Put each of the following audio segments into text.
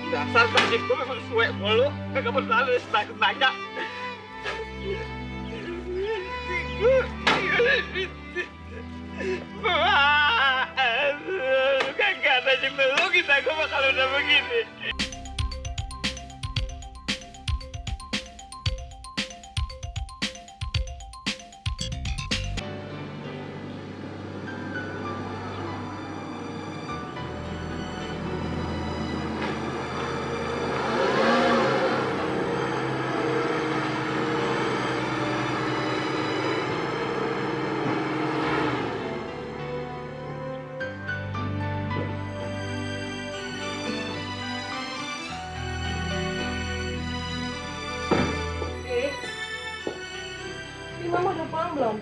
Dasar tadi gue memang suek mulu. Kagak pernah lu nanya. Lu kagak nanya dulu kita gue bakal udah begini. Mama udah pulang belum?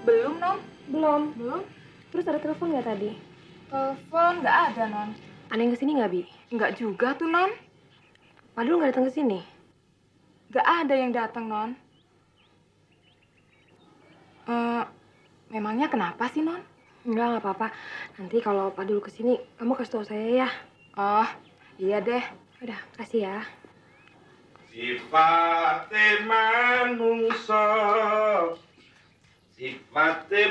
Belum, Non. Belum. Belum. Terus ada telepon nggak tadi? Telepon nggak ada, Non. Ada yang kesini nggak, Bi? Nggak juga tuh, Non. Padahal nggak datang ke sini. Nggak ada yang datang, Non. Memangnya kenapa sih, Non? Nggak apa-apa. Nanti kalau Pak Dul kesini, kamu kasih tahu saya ya. Oh, iya deh. Udah, kasih ya. Sifate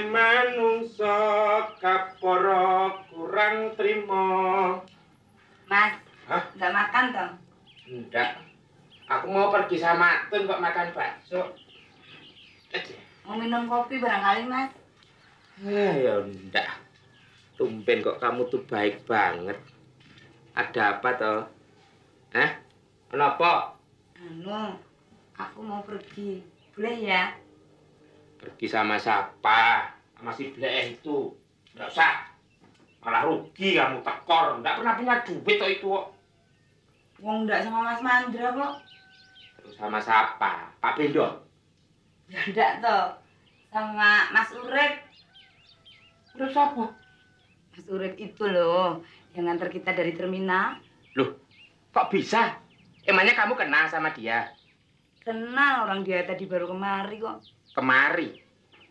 manungsa kaporo kurang trimo. Mas, Hah? nggak makan toh? Enggak. Aku mau pergi sama Tun kok makan bakso. Aja. Mau minum kopi barangkali, Mas? Ya enggak. Tumben kok kamu tuh baik banget. Ada apa toh? Kenapa? Anu, aku mau pergi. Boleh ya? Pergi sama siapa? Sama si Bleh itu. Enggak usah. Malah rugi kamu tekor. Enggak pernah punya duit toh itu kok. Wong nggak sama Mas Mandra kok. Terus sama siapa? Pak Bendo? Ya enggak toh. Sama Mas Urip. Udah siapa? Mas Urip itu loh, yang nganter kita dari terminal. Loh, kok bisa? Emangnya kamu kenal sama dia? Kenal orang dia tadi baru kemari kok. Kemari?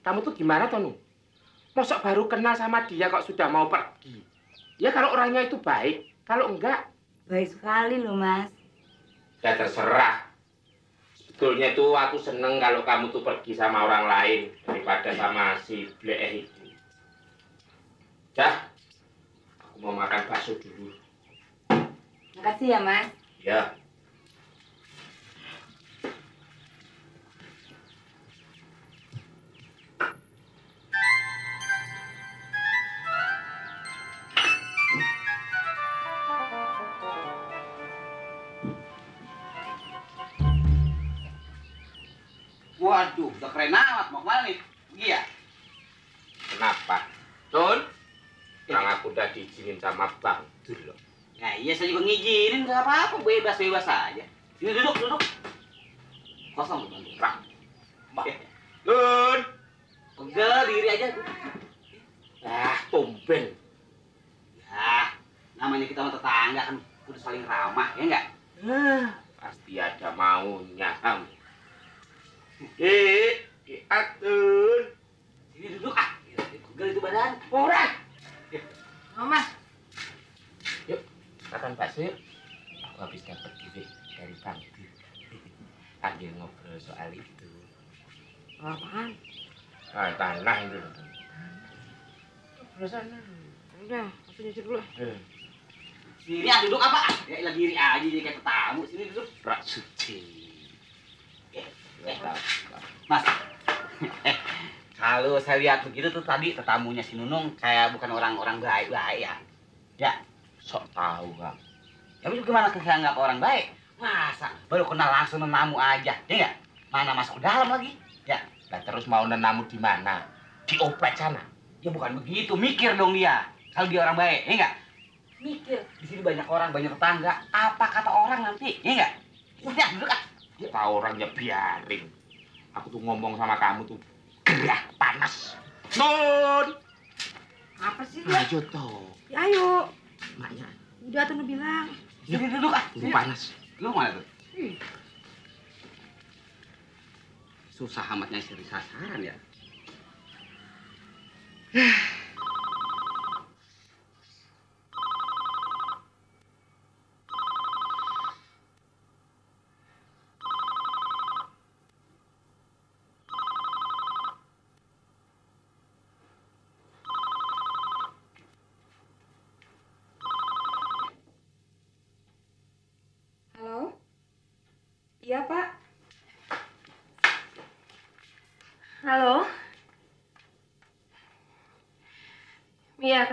Kamu tuh gimana, Tonu? Mosok baru kenal sama dia kok sudah mau pergi? Ya kalau orangnya itu baik, kalau enggak, Baik sekali loh, Mas. ya terserah. Sebetulnya tuh aku seneng kalau kamu tuh pergi sama orang lain daripada sama si Bleh itu. Dah, aku mau makan bakso dulu. Makasih ya, Mas. Ya. Waduh, udah keren amat. Mau kemana nih? Pergi ya? Kenapa? Tun, orang aku udah diizinin sama Bang Dul loh. Ya iya, saya juga ngizinin. Gak apa-apa, bebas-bebas aja. Sini duduk. Kosong tuh, Bang. Rak. Tun. Pegel diri aja. Tumben. Ya, namanya kita sama tetangga kan udah saling ramah, ya enggak? Pasti ada maunya kamu. Atun. Sini duduk, pegel itu badan. Orang. Mama. Yuk, makan bakso yuk. Aku habis dapat duit dari Bang Dul. Sambil ngobrol soal itu. Apaan? Tanah itu. Udah sana. Udah, aku nyuci dulu. Sini duduk apa? Ya lagi diri aja jadi kayak tamu. Sini duduk. Rak suci. Mas, kalau saya lihat begitu tuh tadi tetamunya si Nunung kayak bukan orang-orang baik-baik ya. Ya, Sok tahu kamu. ya tapi gimana saya nggak orang baik? Masa baru kenal langsung menamu aja, ya nggak? Mana masuk ke dalam lagi? Ya, Lah terus mau nenamu di mana? Di Oplet sana. ya bukan begitu. Mikir dong dia. Kalau dia orang baik, ya nggak? Mikir. Di sini banyak orang, banyak tetangga. Apa kata orang nanti, ya nggak? Ya, duduk ah. Tahu orangnya biarin. Aku tuh ngomong sama kamu tuh gerah panas. Nun. Apa sih dia? Ayo toh. Ya, ayo. Maknya Udah tuh bilang. Sini duduk ah. buru panas. Lu mana tuh? Susah amat nyari sasaran ya.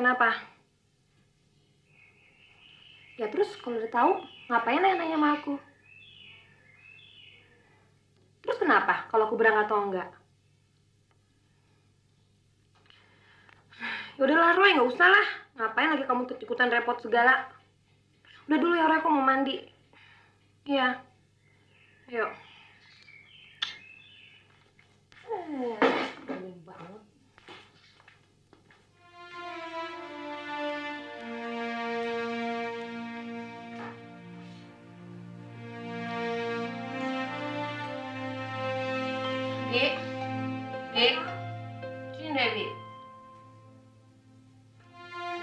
kenapa? Ya terus kalau udah tahu, ngapain nanya-nanya sama aku? Terus kenapa kalau aku berangkat atau enggak? Ya udahlah Roy, nggak usah lah. Ngapain lagi kamu ikut-ikutan repot segala? Udah dulu ya Roy, aku mau mandi. Iya. Ayo. Gampang banget. Bi, Bi, sini deh Bi.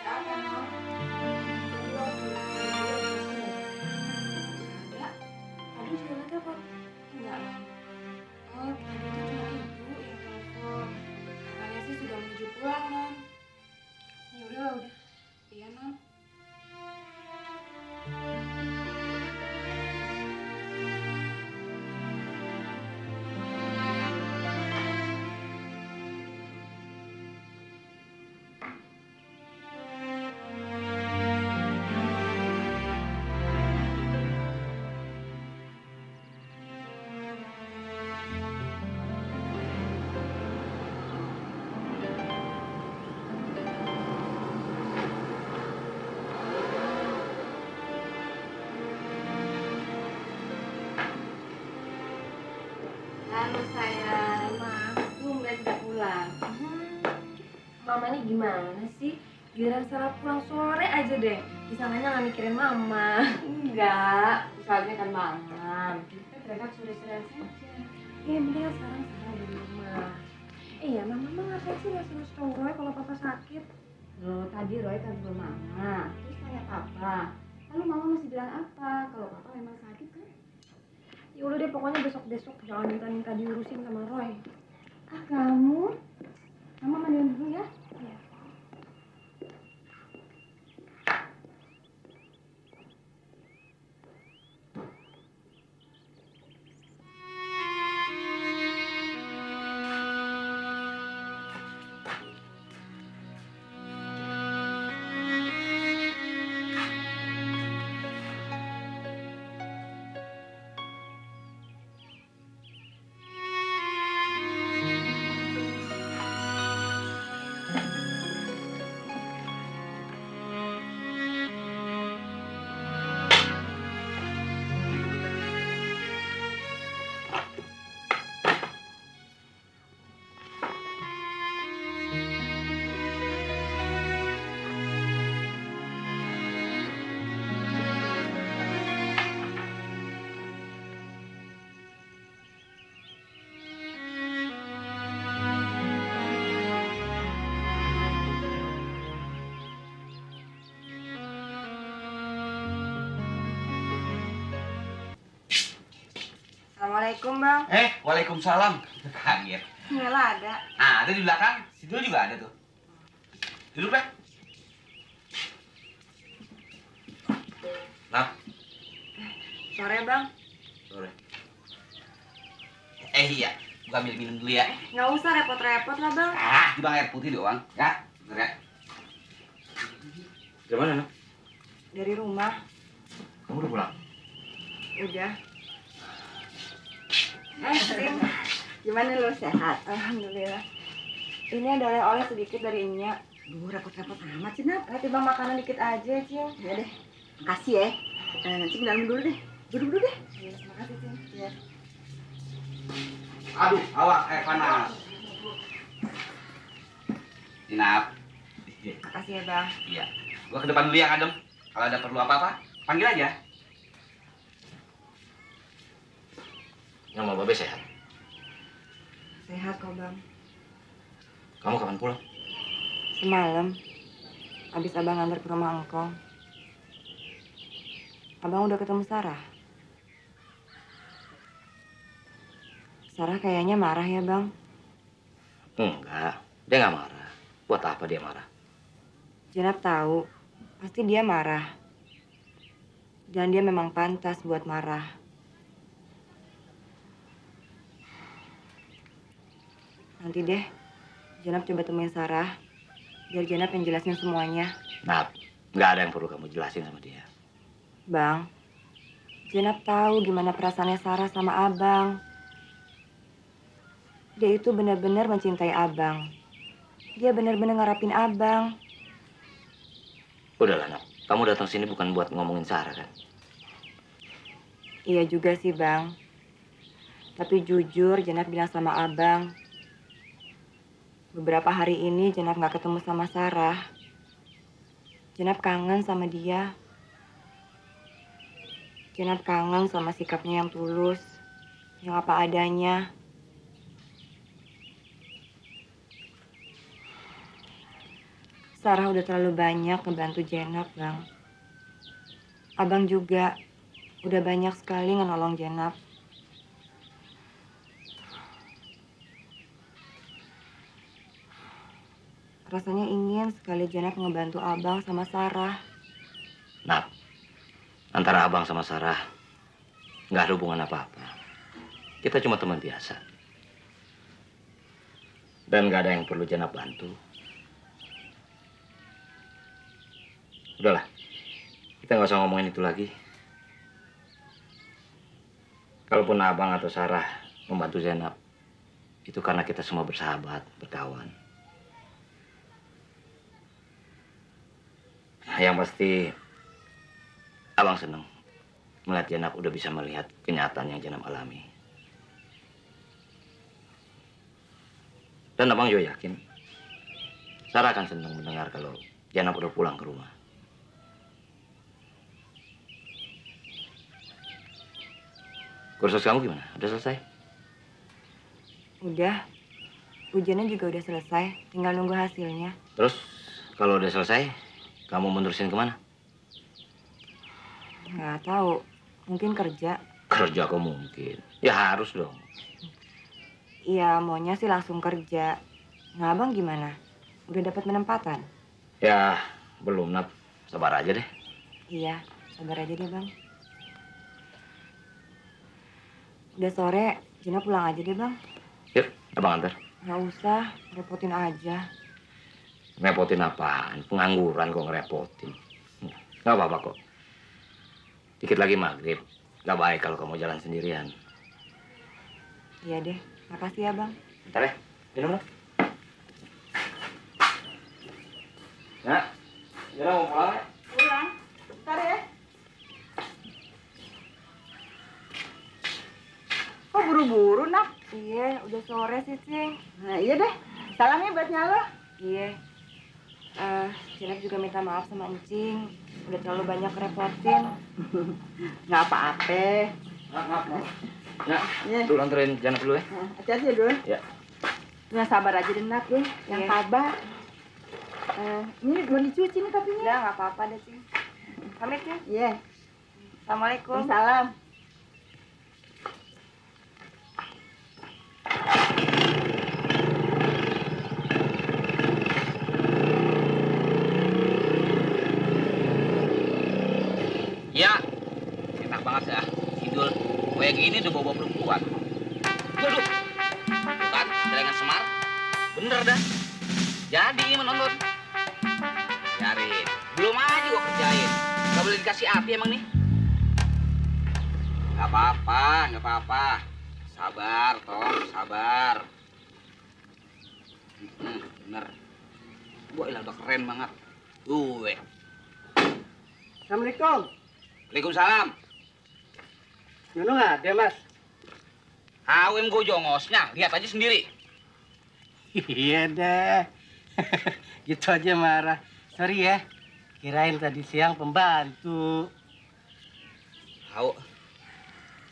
Ada. Tadi juga nggak telepon. Enggak. Oh, tadi itu cuma ibu yang telepon. Katanya sih sudah menuju pulang, Non. Ya udah. Iya, Non. Halo sayang, tumben sudah pulang. Mama ini gimana sih? Giliran salah pulang sore aja deh. Disangkanya nggak mikirin mama. Enggak, soalnya kan malam. Kita berangkat sore-sore saja. Iya, mendingan sekarang di rumah. Iya, mama ngapain sih ngasih tau Roy kalau papa sakit? Loh, tadi Roy telepon mama, terus tanya papa. Lalu mama masih bilang apa? Kalau papa memang sakit kan? Ya udah deh, pokoknya besok jangan minta diurusin sama Roy. Ah, kamu? Mama mandiin dulu ya. Iya. Assalamualaikum, Bang. Waalaikumsalam. Kaget. Nggak ada. Nah, ada di belakang. Situ juga ada tuh. Duduk dah. Nap, Sore, Bang. sore. Iya, gua ambil minum dulu ya. Nggak usah repot-repot lah, Bang. Cuma air putih doang. Ya, bener ya. Dari mana, Nap? Dari rumah. Kamu udah pulang? Udah. Sim. Gimana lo, sehat? Alhamdulillah. Ini ada oleh-oleh sedikit dari Enya. Duh, repot-repot amat sih, Nap. Timbang makanan dikit aja, Cing. Ya deh. Makasih ya. Nanti ke dalam dulu deh. Duduk dulu deh. Iya, makasih, Cing. Ya. Aduh, awas air panas. Nap. Makasih ya, Bang. Iya. Gua ke depan dulu ya, Adem. Kalau ada perlu apa-apa, panggil aja. Nama Babe sehat. Sehat kok, Bang. Kamu kapan pulang? Semalam, habis Abang antar ke rumah Engkong. Abang udah ketemu Sarah. Sarah kayaknya marah ya, Bang. Enggak, dia nggak marah. Buat apa dia marah? Jenab tahu, pasti dia marah. Dan dia memang pantas buat marah. Nanti deh, Jenab coba temuin Sarah. biar Jenap yang jelasin semuanya. Nat, nggak ada yang perlu kamu jelasin sama dia. Bang, Jenap tahu gimana perasaannya Sarah sama Abang. Dia itu benar-benar mencintai Abang. Dia benar-benar ngarapin Abang. Udahlah, Nat. Kamu datang sini bukan buat ngomongin Sarah, kan? Iya juga sih, Bang. Tapi jujur, Jenap bilang sama Abang, beberapa hari ini Jenap nggak ketemu sama Sarah. Jenap kangen sama dia. Jenap kangen sama sikapnya yang tulus, yang apa adanya. Sarah udah terlalu banyak ngebantu Jenap, Bang. Abang juga udah banyak sekali ngenolong Jenap. Rasanya ingin sekali Jenap ngebantu Abang sama Sarah. Nat, antara Abang sama Sarah nggak ada hubungan apa-apa. Kita cuma teman biasa. Dan nggak ada yang perlu Jenap bantu. Udahlah, kita nggak usah ngomongin itu lagi. Kalaupun Abang atau Sarah membantu Jenap, itu karena kita semua bersahabat, berkawan. Yang pasti, Abang senang melihat Jenap udah bisa melihat kenyataan yang Jenap alami. Dan Abang juga yakin, Sarah akan senang mendengar kalau Jenap udah pulang ke rumah. Kursus kamu gimana? Udah selesai? Udah, ujiannya juga udah selesai. Tinggal nunggu hasilnya. Terus, kalau udah selesai, kamu mau nerusin kemana? Nggak tahu, mungkin kerja. Kerja kok mungkin. Ya harus dong. Iya, maunya sih langsung kerja. Nah, Abang gimana? Udah dapat penempatan? Ya, belum, Nat. Sabar aja deh. Iya, sabar aja deh, Bang. Udah sore, Jenap pulang aja deh, Bang. Yuk, Abang antar. Nggak usah, repotin aja. Ngerepotin apaan? Pengangguran kok ngerepotin. Nggak apa-apa kok. Dikit lagi maghrib. Nggak baik kalau kamu jalan sendirian. Iya deh, makasih ya, Bang. Bentar ya, minum lah. Nah, Jana mau pulang ya? Pulang, bentar ya. Kok buru-buru, Nak? Iya, udah sore sih, Cing. Nah, iya deh. Salamnya buat Nyalo. Iya. Jenap juga minta maaf sama Encing. Udah terlalu banyak repotin. Nggak apa-apa. Maaf. Ya, Iya. dulu anterin Jana dulu ya. Hati-hati ya, Dul. Ya. Ya, sabar aja deh, Nak, ya. Yang Iya. sabar. Ini belum dicuci nih topinya. Udah, nggak apa-apa deh, Cing. Pamit ya. Iya. Assalamualaikum. Salam. Ya, enak banget ya. Idul, kayak gini udah bawa perempuan. Waduh, bukan, celengan Semar. Bener dah. Jadi menonton. Biarin, belum aja gua kerjain. Gak boleh dikasih api emang nih. Gak apa-apa. Sabar, Tom, sabar. Bener. Gua ilah udah keren banget. Gue. Assalamualaikum. Waalaikumsalam. Nyono nggak ada, Mas? Awem gue jongosnya, lihat aja sendiri. Iya deh. Gitu aja marah. Sorry ya. Kirain tadi siang pembantu. Tahu.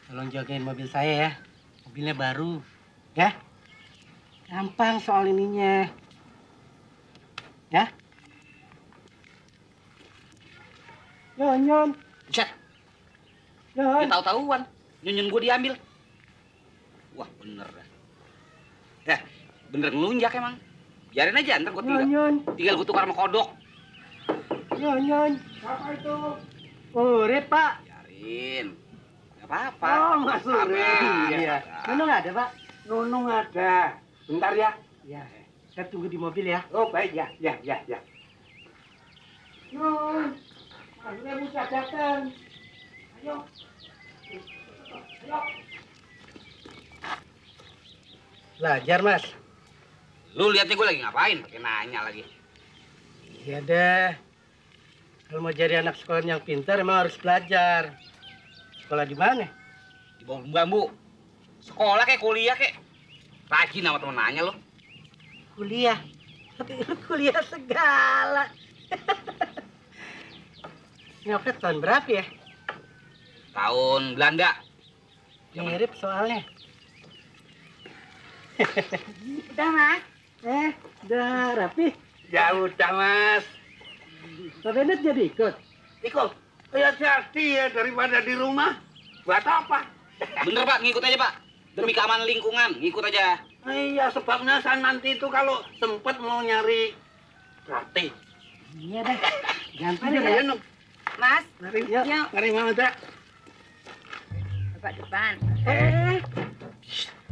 Tolong jagain mobil saya ya. Mobilnya baru. Ya. Gampang soal ininya. Ya. Nyon. Buset, dia Nyon. tahu-tahuan. Nyun gue diambil. Wah, bener dah. Ya, bener ngelunjak emang. Biarin aja, ntar gue tinggal gue tukar sama kodok. Nyon. Apa itu? Urip, Pak. Biarin. Gak apa-apa. Oh, Mas Sabar, Urip. Iya. sabar. Nunung ada, Pak? Nunung ada. Bentar ya. Iya. Saya tunggu di mobil ya. Oh baik ya, ya. Non, akhirnya bisa datang. Ayo. Ayo. Belajar, Mas. Lu lihatnya gue lagi ngapain? Pakai nanya lagi. Iya deh. Kalau mau jadi anak sekolah yang pintar emang harus belajar. Sekolah di mana? Di bawah bambu. Sekolah kayak kuliah kayak. Rajin sama temen nanya lu. Kuliah. Tapi lu kuliah segala. Nyopet tahun berapa ya? Tahun Belanda. Mirip soalnya. Udah, Mas. Udah rapi. Ya udah Mas. Pak Benet jadi ikut. Ikut. Ya jadi ya daripada di rumah. Buat apa? Bener Pak, ngikut aja Pak. Demi keamanan lingkungan, ngikut aja. Iya sebabnya saya nanti itu kalau sempet mau nyari gratis. Iya deh. Ganti Ayo, deh ayo, ya. Nuk. Mas, Mari, Yuk. mari Mama Cak. Bapak depan.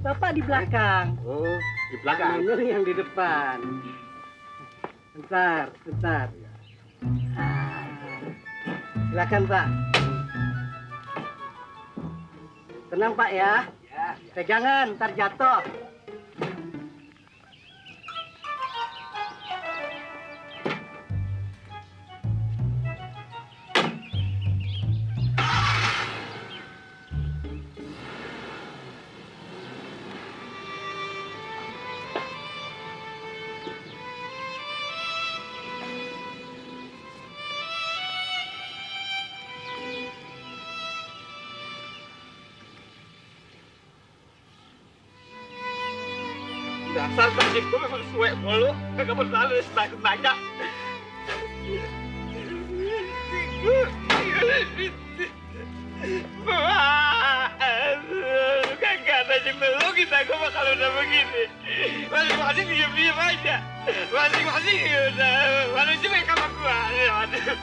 Bapak di belakang. Oh, di belakang. Nunung yang di depan. Bentar. Silakan Pak. Tenang Pak ya. Pegangan, ntar jatuh. Dasar nasib gue memang suwe mulu. Kagak pernah ada nanya. Lu kagak nanya dulu kita gue bakal udah begini. Masing-masing diem-diem aja. Masing-masing udah. Waduh cuma sama gua. Waduh.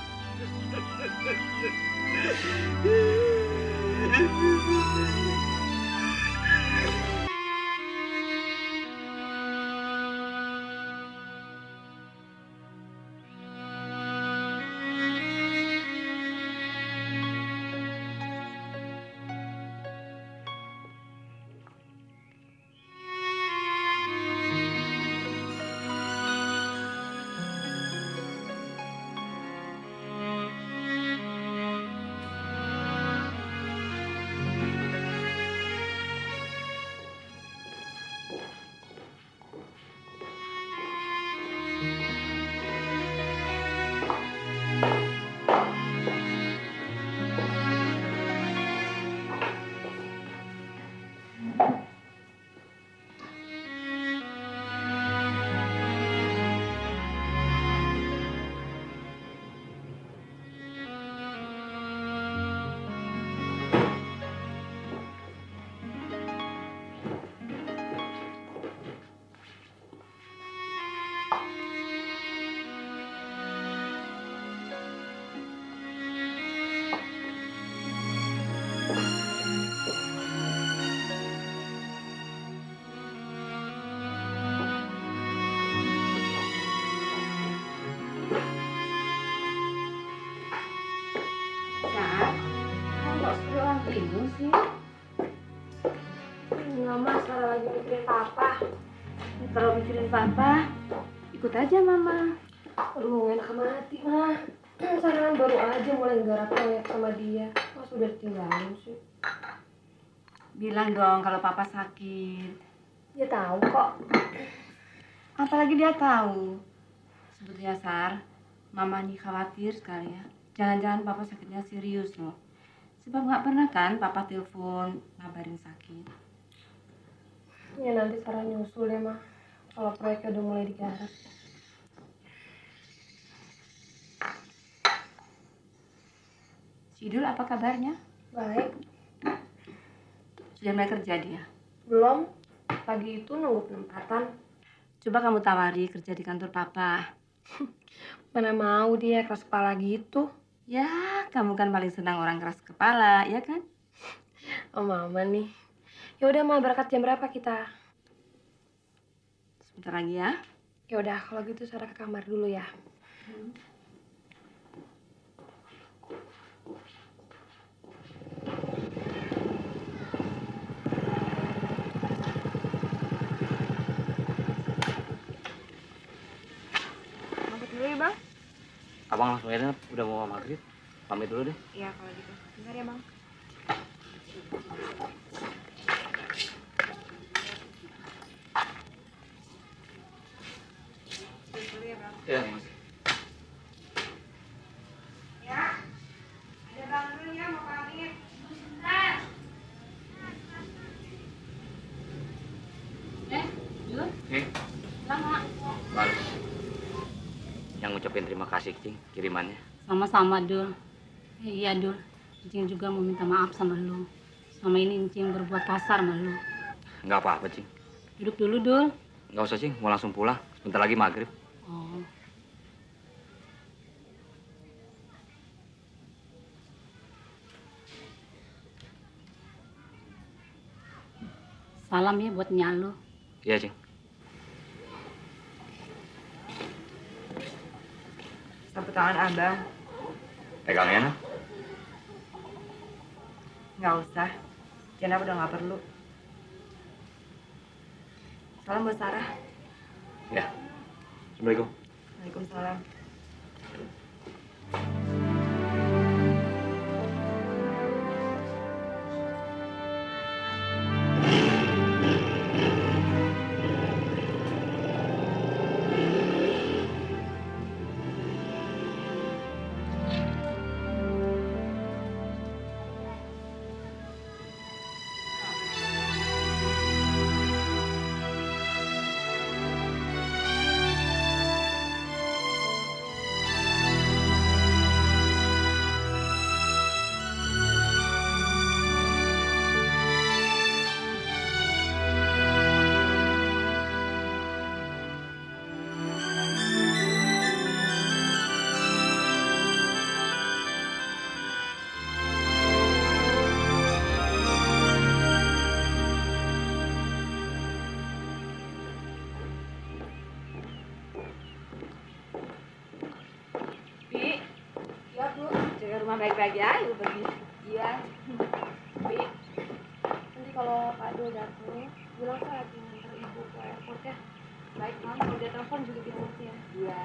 bingung sih. Enggak mas, kalau lagi mikirin papa. Kalau mikirin papa, ikut aja mama. Aduh, enak sama hati mah. Sekarang baru aja mulai nggarap proyek sama dia. Mas udah tinggalin sih. Bilang dong kalau papa sakit. Dia tahu kok. Apalagi dia tahu. Sebetulnya Sar, mama nih khawatir sekali ya. Jangan-jangan papa sakitnya serius loh. Sebab nggak pernah kan papa telepon ngabarin sakit. Ya nanti Sarah nyusul ya mah. Kalau proyeknya udah mulai digarap. Si Idul apa kabarnya? Baik. Sudah mulai kerja dia? Belum. Pagi itu nunggu penempatan. Coba kamu tawari kerja di kantor papa. Mana mau dia keras kepala gitu. Ya, kamu kan paling senang orang keras kepala, ya kan? Oh mama nih. Ya udah mau berangkat jam berapa kita? Sebentar lagi ya. Ya udah, kalau gitu Sarah ke kamar dulu ya. Masuk dulu ya, Bang. Abang langsung aja, udah mau maghrib. Pamit dulu deh. Iya, kalau gitu. Bentar ya, Bang. Dulu ya, Bang. Iya, Mas. Ya. Ada Bang dulu ya, mau pamit. Bagus. Yang ngucapin terima kasih, Cing, kirimannya. Sama-sama, Dul. Iya, Dul. Encing juga mau minta maaf sama lu. Sama ini Encing berbuat kasar sama lu. Nggak apa-apa, Cing. Duduk dulu, Dul. Nggak usah, Cing. Mau langsung pulang. Bentar lagi maghrib. Oh. Salam ya buat nyak lu. Iya, Cing. Sapu tangan Abang. Pegangnya, nah. Nggak usah. Jenab udah nggak perlu. Salam buat Sarah. Ya. Assalamualaikum. Waalaikumsalam. Jaga rumah baik-baik ya, Ibu pergi. Iya. Bi, nanti kalau Kak Dul datang, bilang saya lagi nganter ibu ke airport ya. Baik, non. Kalau dia telepon juga kita ngerti ya. Iya.